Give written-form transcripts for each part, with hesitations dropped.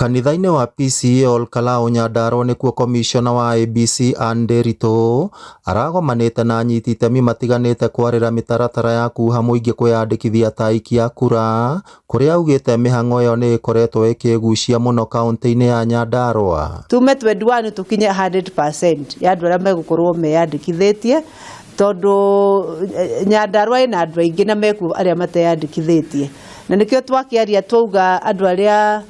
Kanitha-inĩ wa PCEA Olkalau, Nyandarua, nĩkuo komishona wa IEBC Anne Nderitu aragomanĩte na anyiti itemi matiganĩte kwarĩra mĩtaratara ya kuha mũingĩ kwĩyandĩkithia ta aikia a kura, kũrĩa augĩte mĩhang'o ĩyo nĩ ĩkoretwo ĩkĩgucia mũno kaunti-inĩ ya Nyandarua. Tume 21 tukinye 100% ya andũ arĩa megũkorwo meyandĩkithĩtie, tondũ Nyandarua ĩna andũ aingĩ na mekuo arĩa mateyandĩkithĩtie, na nĩkĩo twakĩaria twauga andũ arĩa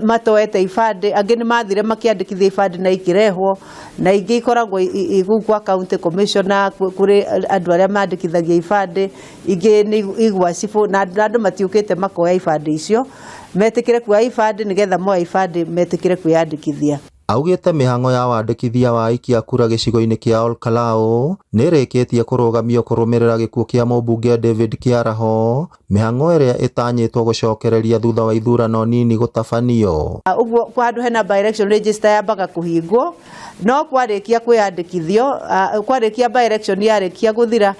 matoete ibandĩ. Angĩ nĩ mathire makĩandĩkithia ibandĩ na ikĩrehwo, na ingĩ ikoragwo kũu kwa county commissioner, kũrĩ andũ arĩa mandĩkithagia ibandĩ, ingĩ nĩ igwa cibũ, na andũ matiũkĩte makoya ibandĩ icio. Metĩkĩre kuoya ibandĩ nĩgetha moya ibandĩ metĩkĩre kwĩyandĩkithia. Augĩte mĩhang'o ya wandĩkithia wa aikia kura gĩcigo-inĩ kĩa Olkalau nĩ ĩrĩkĩtie kũrũgamio kũrũmĩrĩra gĩkuũ kĩa mũmbunge David Kĩaraho, mĩhang'o ĩrĩa ĩtanyĩtwo gũcokereria thutha wa ithurano nini gũtabanio. Ũguo kwa handũ hena by election, register yambaga kũhingwo, no kwarĩkia kwĩyandĩkithio, kwarĩkia by election yarĩkia gũthira,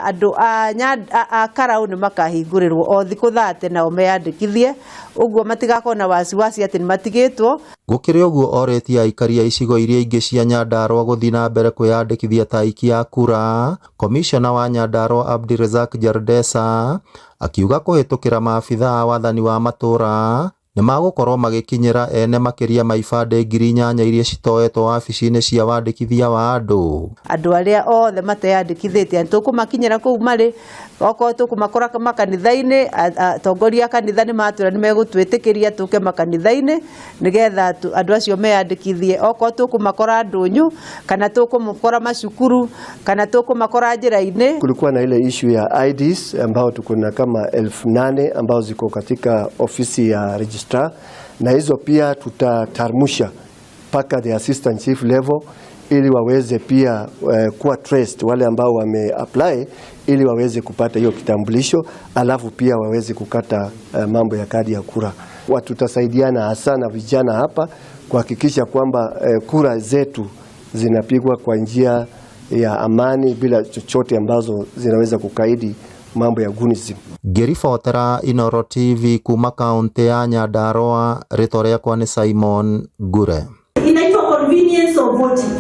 andũ a Karau nĩ makahingũrĩrwo o thikũ 30 nao meyandĩkithie, ũguo matigakorwo na wasiwasi atĩ nĩ matigĩtwo. Gũkĩrĩ ũguo, orĩtie aikari a icigo iria ingĩ cia Nyandarua gũthiĩ na mbere kwĩyandĩkithia ta aikia a kura. Komishona wa Nyandarua Abdirazak Jardesa akiuga kũhĩtũkĩra maabitha a wathani wa matũũra nĩ magũkorwo magĩkinyĩra ene makĩria ma ibandĩ 8,000 iria citoetwo wabici-inĩ cia wandĩkithia wa andũ. Andũ arĩa othe mateyandĩkithĩtie nĩ tũkũmakinyĩra kũu marĩ, okorwo tũkũmakora makanitha-inĩ. Atongoria a kanitha nĩ matwĩra nĩ megũtwĩtĩkĩria tũke makanitha-inĩ nĩgetha andũ acio meyandĩkithie, okorwo tũkũmakora ndũnyũ kana tũkũmakora macukuru kana tũkũmakora njĩra-inĩ. Kulikuwa na ile issue ya IDs ambao tuko na kama 8,000 ambao ziko katika ofisi ya registrar, na hizo pia tutatarmusha mpaka the assistant chief level ili waweze pia kuwa traced wale ambao wame apply ili waweze kupata hiyo kitambulisho, alafu pia waweze kukata mambo ya kadi ya kura. Tutasaidiana hasa na vijana hapa kuhakikisha kwamba kura zetu zinapigwa kwa njia ya amani bila chochote ambazo zinaweza kukaidi mambo ya gunism. Ngĩribotera Inooro TV kuma kaunti ya Nyandarua, rĩtwa rĩakwa nĩ Simon Ngure. Inaitwa convenience of voting.